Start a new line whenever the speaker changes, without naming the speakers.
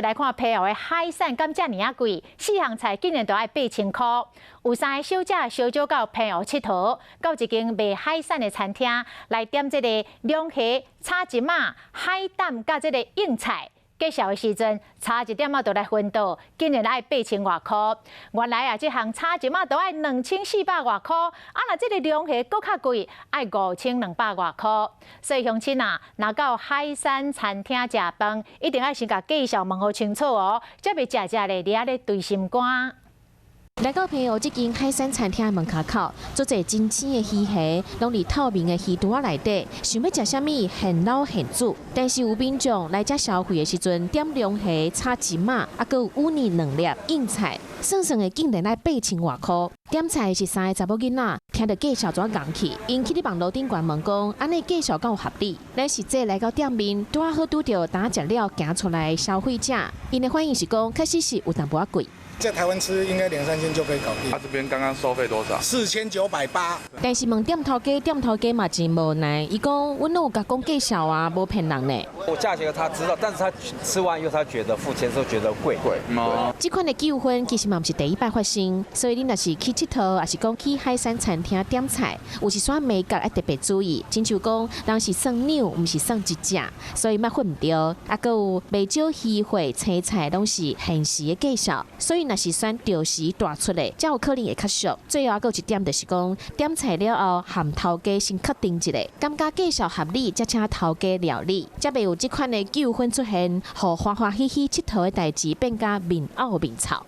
來看澎湖的海產敢遮爾仔貴，四項菜竟然都愛8000箍。有三个小姐相招到澎湖𨑨迌，到一間賣海產的餐廳來點這個龍蝦、炒蟳仔、海膽佮這個硬菜。介紹的時陣，差一點仔就來昏倒，竟然愛八千外箍。原來啊，這項炒蟳仔都愛2400外箍，啊，若這个龍蝦閣較貴，愛5200外箍。所以鄉親啊，若到海產餐廳食飯，一定愛先共價數問予清楚哦，才袂食食咧佇遐咧捶心肝。
來到澎湖這間海產餐廳門跤口，足濟真鮮的魚蝦，攏佇透明的魚櫥仔內底，想欲食啥物現撈現煮。但是有民眾來遮消費的時陣，點龍蝦、炒蟳仔，啊，閣有芋泥兩粒硬菜，算算的竟然愛八千外箍。點菜的是三个查某囡仔，聽著價數怎𠊎去，𪜶去佇網路頂懸問講，按呢價數敢有合理？咱實際來到店面，拄仔好拄著呾食了行出來的消費者，𪜶的反應是講，確實是有淡薄仔貴。
在台灣吃應該兩三千就可以搞定。
他這邊剛剛收費多少？4980。
但是問店頭家，店頭家嘛真無奈，伊講阮攏有共講價數啊，無騙人呢。
我價錢他知道，但是他吃完以後，他覺得付錢時候覺得貴。
貴。
這款的糾紛其實嘛毋是第一擺發生，所以你若是去𨑨迌，抑是講去海產餐廳點菜，有一寡眉角愛特別注意。親像講，人是算兩，毋是算一隻，所以莫混毋著。啊，閣有袂少魚貨青菜攏是現時的價數，所以若是選著時大出的，才有可能會較俗。最後還閣有一點就是講，點菜了後，和頭家先確定一下，感覺價數合理，才請頭家料理，才袂有這款的糾紛出現，予歡歡喜喜𨑨迌的代誌變甲面漚面臭。